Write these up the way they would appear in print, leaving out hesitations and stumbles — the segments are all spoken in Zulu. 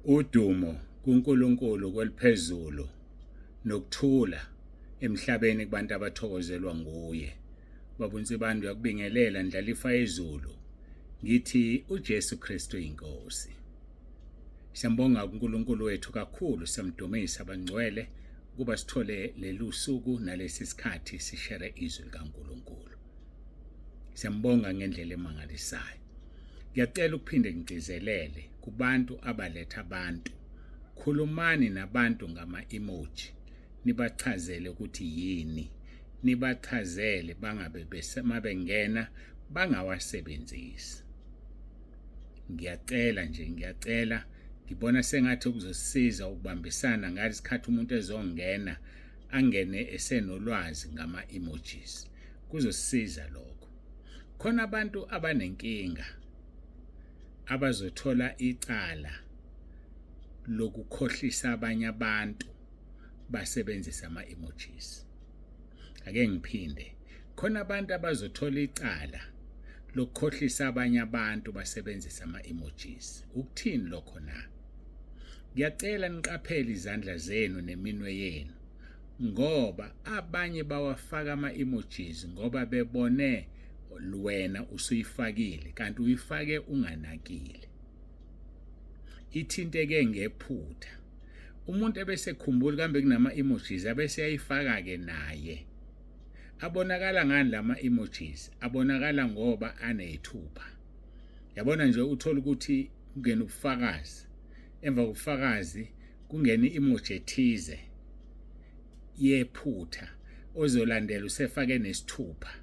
Udumo kuNkulunkulu kweliphezulu nokuthula emhlabeni kubantu abathokozelwa nguye. Baba uNsibande uyakubingelela ndlalifa yezulu. Ngithi uJesu Kristu inkosi. Siyambonga uNkulunkulu wethu kakhulu, siyamdumisa abangcwele ukuba sithole lelu suku nalesi sikhathi sishere izwi likaNkulunkulu. Siyambonga ngendlela emangalisayo. Ngiyacela ukuphinde ngigcizelele kubantu abaletha abantu. Khulumani nabantu ngama-emoji nibachazele ukuthi yini, nibachazele bangabe mabengena bangawasebenzisi. Ngiyacela nje, ngiyacela ngibona sengathi kuzosiza ukubambisana ngalesikhathi umuntu ezongena angene esenolwazi ngama-emojis. Kuzosiza lokho. Khona abantu abanenkinga abazothola icala lokukhohlisa abanye abantu basebenzisa ama-emojis. Ake ngiphinde, khona abantu abazothola icala lokukhohlisa abanye abantu basebenzisa ama-emojis. Ukuthini lokho na? Ngiyacela niqaphele izandla zenu neminwe yenu ngoba abanye bawafaka ama-emojis ngoba bebone wena usuyifakile kanti uyifake unganakile. Ithinteke ngephutha. Umuntu ebesekhumbula kambe kunama-emojis abese eyayifaka-ke naye. Abonakala ngani lama emojis? Abonakala ngoba aneyithupha. Yabona nje uthola ukuthi kungena ubufakazi. Emva kobufakazi kungena i-emoji ethize yephutha ozolandela usefake nesithupha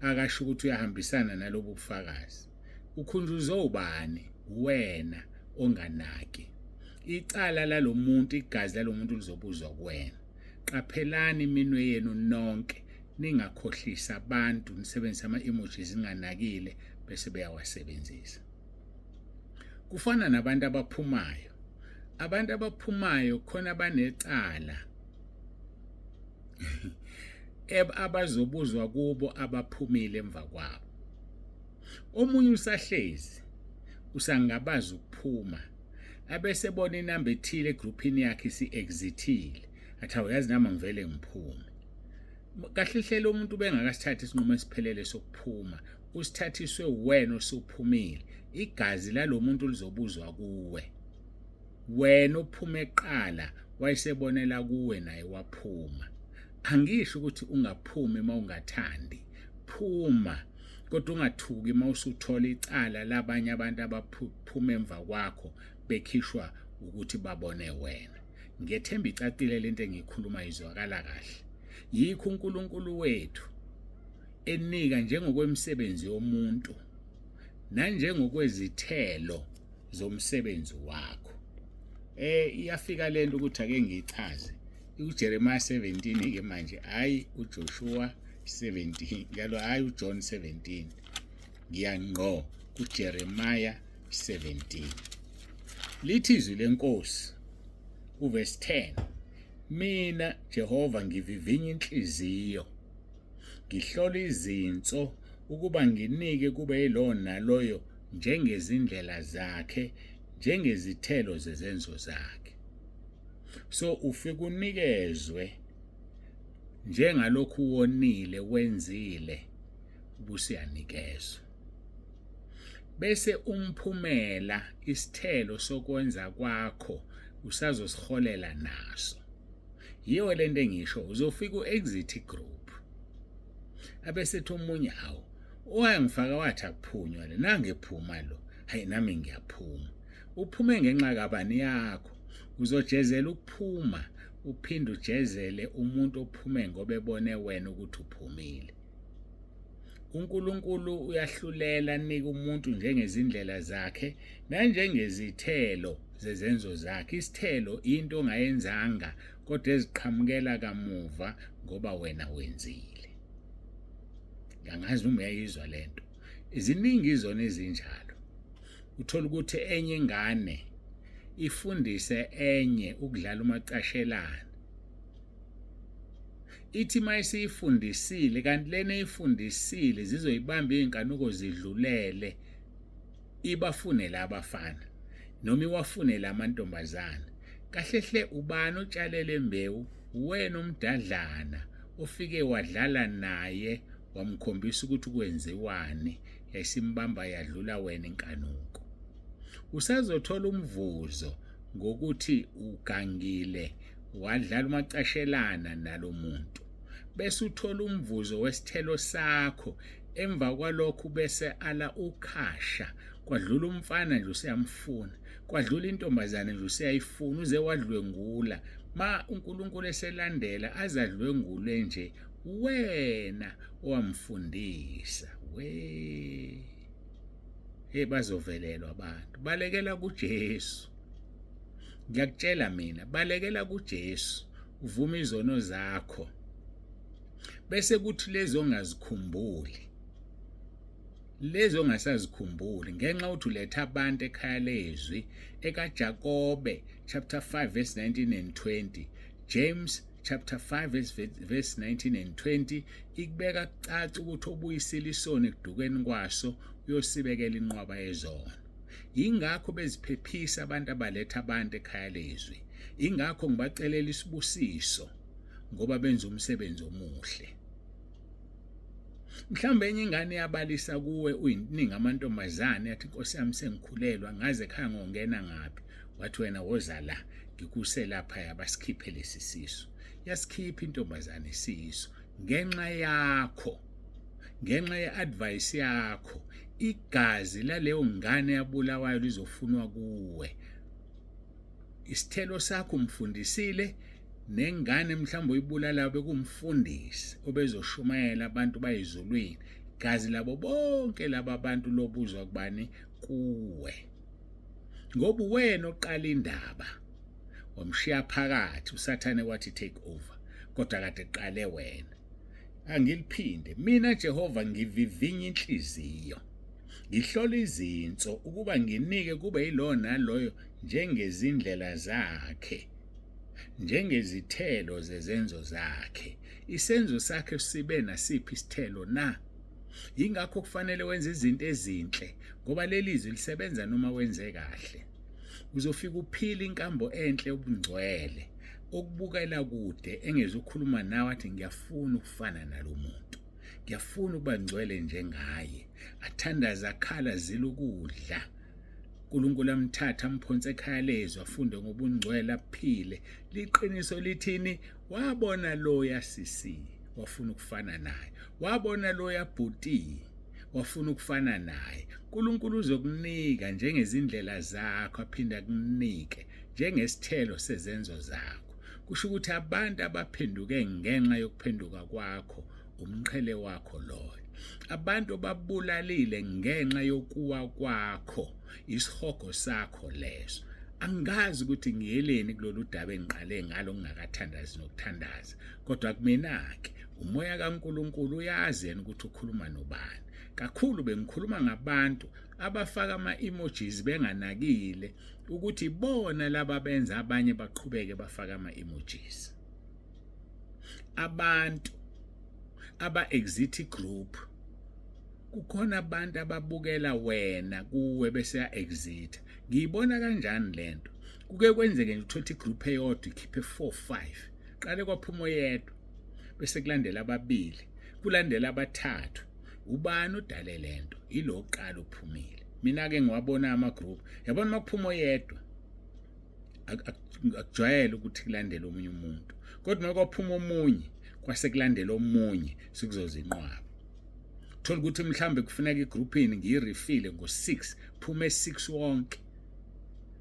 akasho ukuthi uyahambisana nalobu bufakazi. Ukhunjuzwe ubani? Wena onganaki. Icala lalomuntu, igazi lalomuntu lizobuzwa kuwena. Qaphelani iminwe yenu nonke, ningakhohlisi abantu nisebenzise ama-emojis ninganakile bese beyawasebenzisa. Kufana nabantu abaphumayo. Abantu abaphumayo khona banecala abazobuzwa kubo abaphumile emva kwabo. Omunye usahlezi usangabaza ukuphuma abese bona inamba ethile egruphini yakhe isi-exithile athi awu yazi nami ngivele ngiphume. Kahle hle lo muntu ubengakasithathi isinqumo esiphelele sokuphuma, usithathiswe uwena osuphumile. Igazi lalo muntu lizobuzwa kuwe. Wena ophume kuqala wayesebonela kuwe naye waphuma. Angisho ukuthi ungaphumi uma ungathandi, phuma kodwa ungathuki uma usuthola icala labanye abantu abaphuma emva kwakho bekhishwa ukuthi babone wena. Ngiyethemba icacile lento engiyikhuluma izwakala kahle. Yikho uNkulunkulu wethu enika njengokwemisebenzi yomuntu nanjengokwezithelo zomsebenzi wakho. Iyafika lento ukuthi ake ngiyichaze. UJeremiah 17 ke manje, hayi uJoshua 17, njalo hayi uJohn 17. Ngiya ngqo kuJeremiah 17. Lithi izwi lenkosi uverse 10, mina Jehova ngivivinya inhliziyo, ngihlola izinso ukuba nginike kube yilowo naloyo njengezindlela zakhe, njengezithelo zezenzo zakhe. So ufike unikezwe njengalokhu wonile wenzile ubusuyanikezwa. Bese umphumela isithelo sokwenza kwakho usazosiholela naso. Yiyo lento engisho uzofika u-exit group abesethi omunye hawu owangifaka wathi akuphunywa le nangephuma lo, hayi nami ngiyaphuma. Uphume ngenxa kabani yakho? Uzojezela ukuphuma uphinde ujezele umuntu ophume ngoba ebone wena ukuthi uphumile. uNkulunkulu uyahlulela anika umuntu njengezindlela zakhe nanjengezithelo zezenzo zakhe. Isithelo into ongayenzanga kodwa eziqhamukela kamuva ngoba wena wenzile. Angazi noma uyayizwa lento. Ziningi izona ezinjalo. Uthola ukuthi enye ingane ifundise enye ukudlala umacashelana. Ithi uma isiyifundisile kanti lena eyifundisile zizoyibamba iy'nkanuko zidlulele ibafune la abafana. noma iwafune la mantombazane. Kahle hle ubani otshalele imbewu? Uwena omdadlana ofike wadlala naye wamkhombisa ukuthi kwenziwani, yayisimbamba yadlula wena inkanuko. Usazothola umvuzo ngokuthi ugangile wadlala umacashelana nalomuntu, bese uthola umvuzo wesithelo sakho. Emva kwalokho bese ala ukhasha, kwadlula umfana nje useyamfuna, kwadlula intombazane nje useyayifuna, uze wadlwengula. Ma uNkulunkulu eselandela azadlwengule nje wena owamfundisa. We hey, bazovelelwa abantu. Balekela kuJesu, ngiyakutshela mina, balekela kuJesu, uvume izono zakho, bese kuthi lezo ongazikhumbuli, lezo ongasazikhumbuli, ngenxa uthi uletha abantu ekhaya lezwi. EkaJakobe chapter 5 verse 19 and 20, James chapter 5 verse 19 and 20 ikubeka kucaca ukuthi obuyisile isono ekudukeni kwaso uyosibekela inqwaba yezono. Yingakho beziphephisa abantu abaletha abantu ekhaya lezwi. Ingakho ngibacelela isibusiso, ngoba benza umsebenzi omuhle. Mhlawumbe enye ingane yabalisa kuwe, uyiningi amantombazane, yathi Nkosi yami sengikhulelwa, ngaze ekhaya ngongena ngaphi? Wathi wena woza la ngikuse lapha, yabasikhiphe lesi sisu. Yasikhipha intombazane isisu ngenxa yakho, ngenxa ye-advice yakho. Igazi laleyo ngane yabulawayo lizofunwa kuwe. Isithelo sakho umfundisile nengane mhlawumbe uyibulala bekumfundisi obezoshumayela abantu bayezulwini. Igazi labo bonke laba bantu lobuzwa kubani? Kuwe, ngoba uwena oqala indaba, wamshiya phakathi uSathane wathi take over, kodwa kade qale wena. Angiliphinde mina Jehova, ngivivinya inhliziyo, ngihlola izinso, ukuba nginike kube yilowo naloyo njengezindlela zakhe, njengezithelo zezenzo zakhe. Isenzo sakhe sibe nasiphi isithelo na? Yingakho kufanele wenze izinto ezinhle, ngoba leli zwi lisebenza noma wenze kahle. Uzofika uphile inkambo enhle ubungcwele, okubukela kude engezukhuluma nawe athi ngiyafuna ukufana nalomuntu, ngiyafuna ukuba ngcwele njengaye. Athandaza, akhala, zila ukudla, uNkulunkulu amthatha amphonse ekhaya lezwe, afunde ngobungcwele, aphile. Liqiniso lithini? Wabona loya sisi wafuna ukufana naye, wabona loya bhuti wafuna ukufana naye. uNkulunkulu uzokunika njengezindlela zakho, aphinde akunike njengesithelo sezenzo zakho. Kusho ukuthi abantu abaphenduke ngenxa yokuphenduka kwakho, umqhele wakho loyo. Abantu obabulalile ngenxa yokuwa kwakho, isihogo sakho leso. Angazi ukuthi ngiyeleni kulolu daba engiqale ngalo ngingakathandazi nokuthandaza, kodwa kumina-ke umoya kaNkulunkulu uyazi yena ukuthi ukhuluma nobani. Kakhulu bengikhuluma ngabantu abafaka ama-emojis benganakile ukuthi bona laba benza abanye baqhubeke bafake ama-emojis. Abantu aba-exit group, kukhona abantu ababukela wena kuwe bese ya-exit. Ngiyibona kanjani lento? Kuke kwenzeke nje uthole igroup eyodwa ikhiphe 4 5, qale kwaphuma oyedwa, bese kulandela ababili, kulandela abathathu. Ubani odale lento? Ilo oqala uphumile. Mina ke ngiwabona ama group, yabona makuphuma oyedwa akujwayele ukuthi kulandele omunye umuntu, kodwa uma kwaphuma omunye kwase kulandela omunye, sikuzozinqwaba. Thola ukuthi mhlambe kufuneka egroupini ngiyirefile ngo6, phume 6 wonke,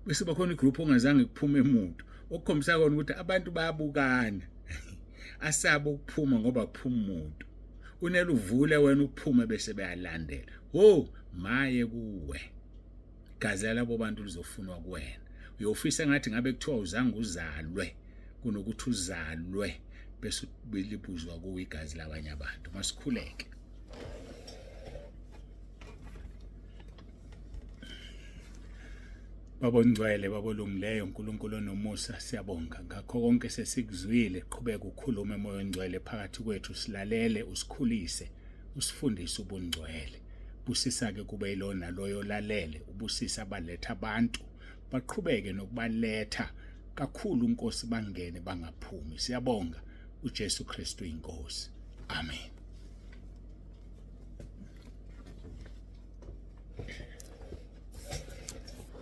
bese bakhona igroup ongazange kuphume umuntu, okukhombisa kona ukuthi abantu bayabukana, asaba ukuphuma ngoba kuphuma umuntu. Unele uvule wena uphume bese beyalandela. Wo maye kuwe, igazi labo bantu lizofunwa kuwena. Uyofisa ngathi ngabe kuthiwa uzange uzalwe kunokuthi uzalwe bese libuzwa kuwe igazi labanye abantu. Masikhuleke. Baba ongcwele, Baba olungileyo, uNkulunkulu onomusa, siyabonga ngakho konke sesikuzwile. Qhubeka ukhulume moya ongcwele phakathi kwethu, silalele, usikhulise, usifundise ubungcwele. Busisa ke kube yilona loyo olalele, ubusisa abaletha abantu. Baqhubeke nokubaletha kakhulu Nkosi, bangene bangaphumi. Siyabonga uJesu Kristu inkosi. Amen.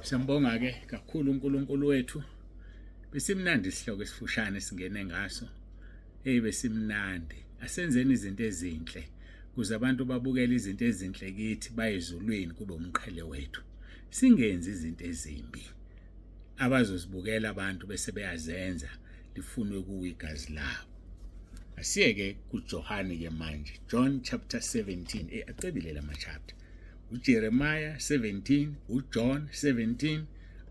Siyambonga ke kakhulu uNkulunkulu wethu. Besimnandi isihloko esifushane singene ngaso. Hey besimnandi. Asenzeni izinto ezinhle kuze abantu babukele izinto ezinhle kithi bayezulwini kube umqhele wethu. Singenzi izinto ezimbi abazozibukela abantu bese beyazenza lifunwe kuwo igazi labo. Asiyeke kuJohane ke manje, John chapter 17. Acebile lama chapter. uJeremiah 17, uJohn 17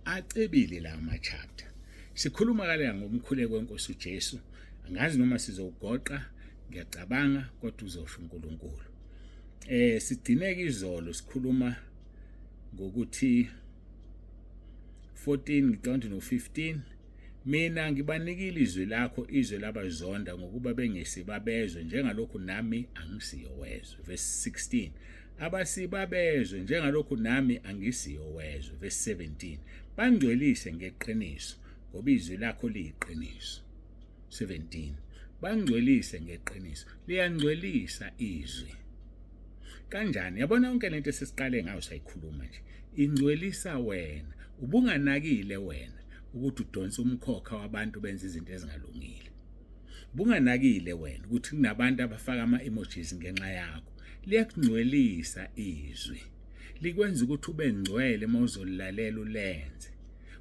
acebile la ma chapter. Sikhuluma kale ngomkhuleko wenkosi uJesu. Angazi noma sizowugoqa, ngiyacabanga kodwa uzosho uNkulunkulu. Sigcineke izolo sikhuluma ngokuthi 14 ngicabanga no 15. Mina ngibanikile izwi lakho, izwe labazonda ngokuba bengesibabezwe njengalokhu nami angisiyo wezwe. Verse 16 abasibabezwe njengalokhu nami angisiyo wezwe. Verse 17 bangcwelise ngeqiniso ngoba izwi lakho liyiqiniso. 17 bangcwelise ngeqiniso, liyangcwelisa izwi. Kanjani? Yabona yonke lento esesiqale ngayo sayikhuluma nje ingcwelisa wena. Ubunganakile wena ukuthi udonsa umkhokha wabantu benza izinto ezingalungile. Ubunganakile wena ukuthi kunabantu abafaka ama-emojis ngenxa yakho. Liyakungcwelisa izwi, likwenza ukuthi ube ngcwele uma uzolilalela ulenze.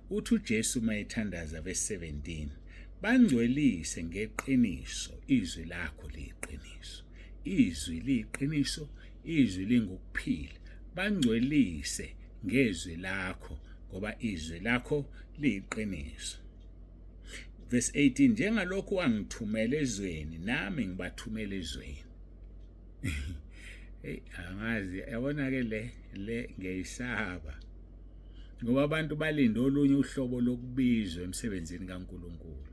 Uthi uJesu uma ethandaza verse 17 bangcwelise ngeqiniso, izwi lakho liyiqiniso. Izwi liyiqiniso, izwi lingukuphila. Bangcwelise ngezwi lakho ngoba izwi lakho liyiqiniso. Verse 18 njengalokhu wangithumela ezweni nami ngibathumela ezweni. Hey angazi, yabona ke le ngiyisaba ngoba abantu balinde olunye uhlobo lokubizwa emsebenzini kaNkuluNkulu.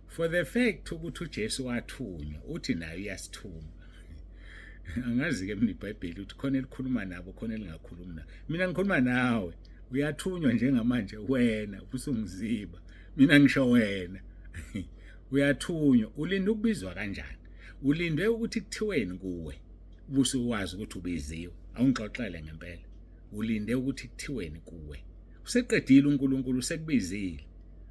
For the fact ukuthi uJesu wathunywa, uthi naye uyasithuma. Angazi ke mina iBhayibheli uthi khona elikhuluma nabo khona elingakhulumi nabo. Mina ngikhuluma nawe, uyathunywa njengamanje wena usungiziba. Mina ngisho wena. Uyathunywa, ulinde ukubizwa kanjani? Ulinde ukuthi kuthiweni kuwe ubusuwazi ukuthi ubiziwe. Awungixoxele ngempela. Ulinde ukuthi kuthiweni kuwe. Useqedile uNkulunkulu, usekubizile.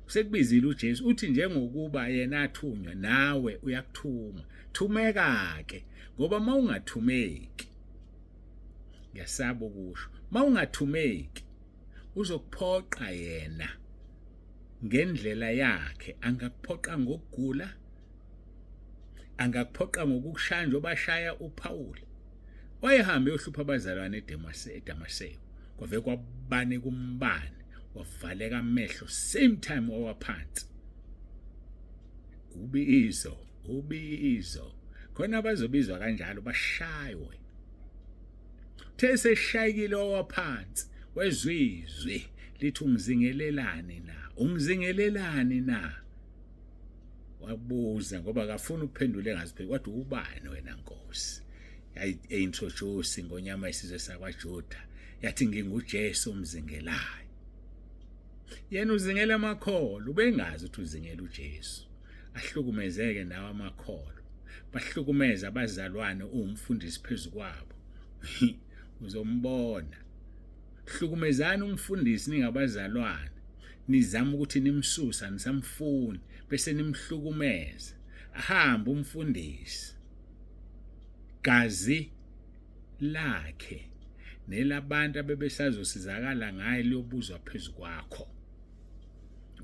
Usekubizile uJesu, uthi njengokuba yena athunywa nawe uyakuthuma. Thumeka ke ngoba mawungathumeki, ngiyasaba ukusho, mawungathumeki uzokuphoqa yena ngendlela yakhe. Angakuphoqa ngokugula, angakuphoqa ngokukushaya njengoba ashaya uPaul. Wayehambe eyohlupha abazalwane eDamaseko, kwave kwabane kumbane, wavaleka amehlo same time wawa phansi. Ubizo, ubizo khona abazobizwa kanjalo bashaywe. Uthe seshayekile wawa phansi, wezwa izwi lithi ungizingelelani na, ungizingelelani na? Wabuza ngoba akafuni ukuphendula engaziphenduli. Wathi ubani wena Nkosi? Yayi-introduce ingonyama isizwe sakwaJuda, yathi nginguJesu omzingelayo. Yena uzingela amakholo, ubengazi ukuthi uzingela uJesu. Ahlukumezeke nawo amakholo, bahlukumeza abazalwane, uwumfundisi phezu kwabo. Uzombona. Hlukumezani umfundisi ningabazalwane, nizama ukuthi nimsusa nisamfuni bese nimhlukumeza. Ahambe umfundisi, gazi lakhe nelabantu abebesazosizakala ngaye liyobuzwa phezu kwakho.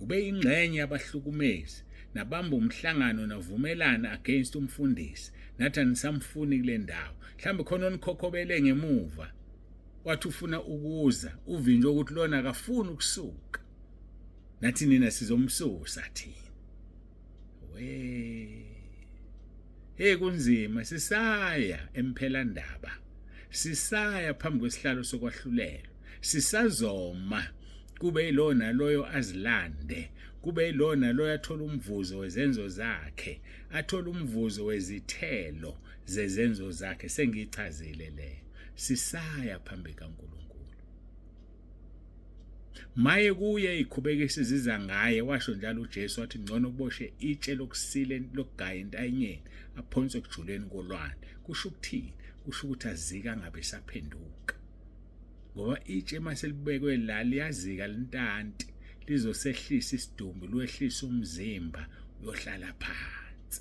Ube ingxenye yabahlukumezi nabamba umhlangano navumelana against umfundisi, nathi anisamfuni kule ndawo. Mhlawumbe khona onikhokhobele ngemuva wathi ufuna ukuza, uvinjwe ukuthi lona akafuni ukusuka, nathi nina sizomsusa thina. We hey, kunzima. Sisaya emphelandaba, sisaya phambi kwesihlalo sokwahlulelwa, sisazoma kube yilona loyo azilande, kube yilona loyo athola umvuzo wezenzo zakhe, athola umvuzo wezithelo zezenzo zakhe. Sengiyichazile leyo. Sisaya phambi kaNkulunkulu. Maye kuye ikhubekisi ziza ngaye, washo njalo uJesu wathi ngcono kuboshe itshe lokusile lokugaya entanyeni aphonswe ekujuleni kolwandle. Kusho ukuthini? Kusho ukuthi azika angabe esaphenduka. Ngoba itshe uma selibekwe la liyazika lintanti lizosehlisa isidumbu lwehlisa umzimba uyohlala phansi.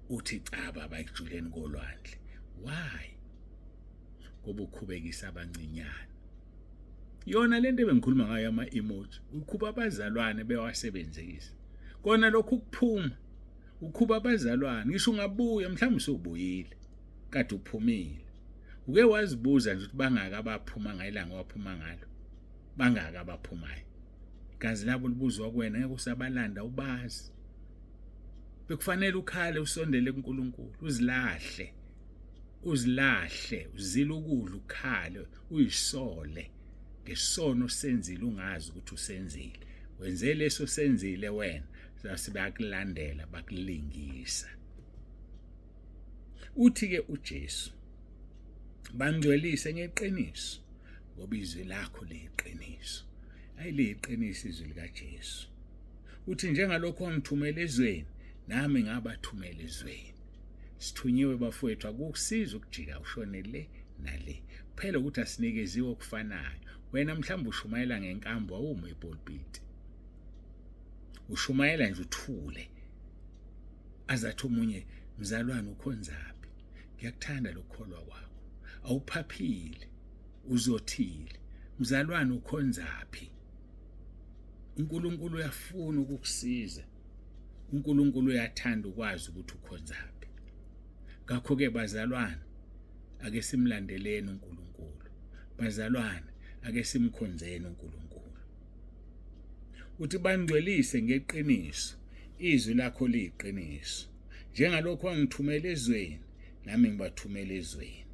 Uthi caba bayijuleni kolwandle. Why? Ngoba ukhubekisa abancinyane. Yona lento ebengikhuluma ngayo ama-emoji ukhuba abazalwane bewasebenzisa kona lokhu ukuphuma ukhuba abazalwane ngisho ungabuya mhlawumbe usubuyile kade uphumile uke wazibuza nje ukuthi bangaka abaphuma ngayilanga waphuma ngalo bangaka abaphumayo gazi labo libuzwa kuwena ngeke usabalanda ubazi bekufanele ukhale usondele kuNkulunkulu uzilahle uzilahle uzile ukudla ukhale uyisole ngesono senzile ungazi ukuthi usenzile wenze leso senzile wena sase bayakulandela bakulingisa uthi ke uJesu bangcwelise ngeqiniso ngoba izwi lakho liyiqiniso ayiliyiqiniso izwi likaJesu uthi njengalokho wangithumela ezweni nami ngabathumela ezweni Sithunyiwe bafowethu akukusizi ukujika ushone le nale. Kuphela ukuthi asinikeziwe okufanayo. Wena mhlawumbe ushumayela ngenkambo awumi epulpiti. Ushumayela nje uthule. Azathi omunye mzalwane ukhonzaphi? Ngiyakuthanda lokukholwa kwakho. Awuphaphile, uzothile. Mzalwane ukhonzaphi? uNkulunkulu uyafuna ukukusiza. uNkulunkulu uyathanda ukwazi ukuthi ukhonzaphi. Ngakho-ke bazalwane, ake simlandeleni uNkulunkulu. Bazalwane, ake simkhonzeni uNkulunkulu. Uthi bangcwelise ngeqiniso, izwi lakho liyiqiniso. Njengalokho wangithumela ezweni, nami ngibathumela ezweni.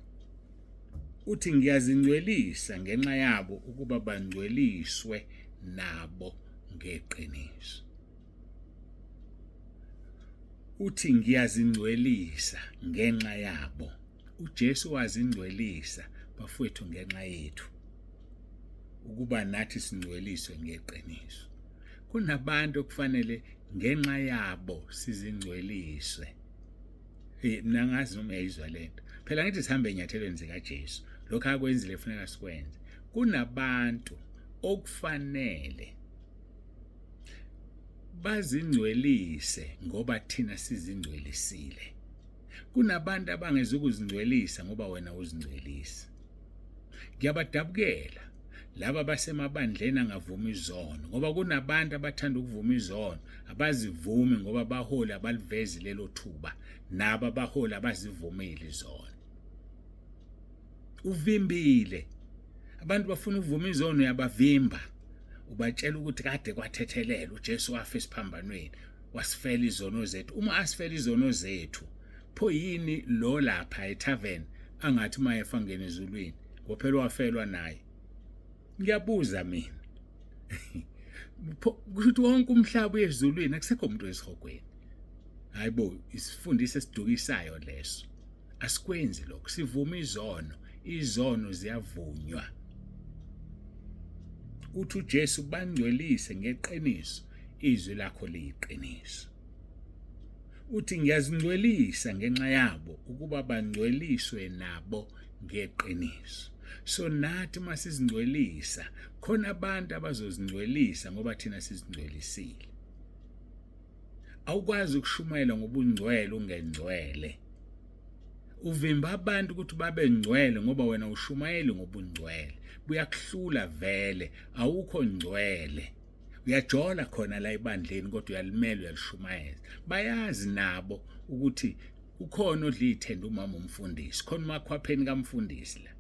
Uthi ngiyazingcwelisa ngenxa yabo ukuba bangcweliswe nabo ngeqiniso. Uthi ngiyazingcwelisa ngenxa yabo. UJesu wazingcwelisa bafowethu ngenxa yethu ukuba nathi singcweliswe ngeqiniso. Kunabantu okufanele ngenxa yabo sizingcweliswe. Hey, mina ngazi noma uyayizwa lento. Phela ngithi sihambe enyathelweni zikaJesu. Lokho akwenzile kufuneka sikwenze. Kunabantu okufanele bazingcwelise ngoba thina sizingcwelisile. Kunabantu abangezukuzingcwelisa ngoba wena uzingcwelisa. Ngiyabadabukela laba basemabandleni angavumi izono ngoba kunabantu abathanda ukuvuma izono abazivumi ngoba abaholi abalivezi lelo thuba nabo abaholi abazivumile izono uvimbile abantu bafuna ukuvuma izono uyabavimba ubatshela ukuthi kade kwathethelela uJesu wafa esiphambanweni wasifela izono zethu uma asifela izono zethu pho yini lo lapha etavern angathi uma efa ngene ezulwini ngoba phela wafelwa naye ngiyabuza mina kusho ukuthi wonke umhlaba uyezulwini akusekho umuntu esihogweni hayibo isifundiso esidukisayo leso asikwenzi lokho sivuma izono izono ziyavunywa uthi uJesu bangcwelise ngeqiniso izwi lakho liyiqiniso uthi ngiyazingcwelisa ngenxa yabo ukuba bangcweliswe nabo ngeqiniso so nathi uma sizingcwelisa khona abantu abazozingcwelisa ngoba thina sizingcwelisile awukwazi ukushumayela ngobungcwele ungengcwele uvimba abantu ukuthi babe ngcwele ngoba wena ushumayeli ngobungcwele buyakuhlula vele awukho ngcwele uyajola khona la ebandleni kodwa uyalimela uyalishumayeza bayazi nabo ukuthi ukhona odla iy'thende umama umfundisi khona umakhwapheni kamfundisi la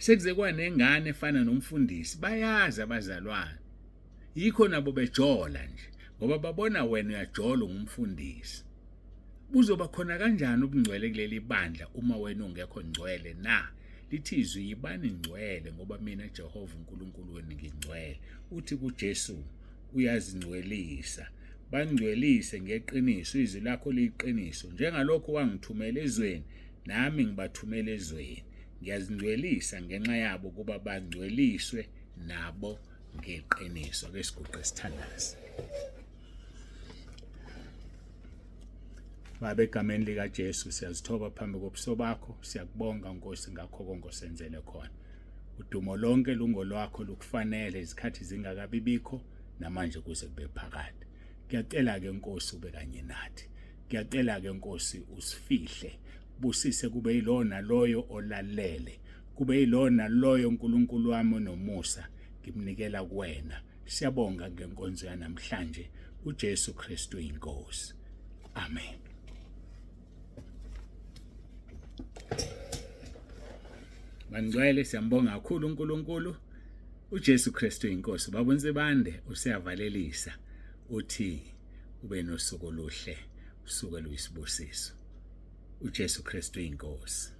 sekuze kwanengane efana nomfundisi bayazi abazalwane yikho nabo bejola nje ngoba babona wena uyajola ungumfundisi buzoba khona kanjani ubungcwele kuleli bandla uma wena ungekho ngcwele na lithi izwi yibani ngcwele ngoba mina Jehova uNkulunkulu wenu ngingcwele uthi kuJesu uyazingcwelisa bangcwelise ngeqiniso izwi lakho liyiqiniso njengalokho wangithumela ezweni nami ngibathumela ezweni ngiyazingcwelisa ngenxa yabo kuba bangcweliswe nabo Ngeqiniso ke siguqe sithandaze. Baba, egameni likaJesu siyazithoba phambi kobuso bakho, siyakubonga Nkosi ngakho konke osenzele khona. Udumo lonke lungolwakho, lukufanele izikhathi zingakabibikho namanje kuze kube phakade. Ngiyacela ke Nkosi ube kanye nathi. Ngiyacela ke Nkosi usifihle, busise kube yilowo naloyo olalele, kube yilowo naloyo uNkulunkulu wami onomusa, ngimnikela kuwena. Siyabonga ngenkonzo yanamhlanje, uJesu Kristu inkosi. Amen. Bangcwele, siyambonga kakhulu uNkulunkulu. uJesu Kristu inkosi. Baba uNsibande useyavalelisa, uthi ube nosuku oluhle, usuku oluyisibusiso. uJesu Kristu inkosi.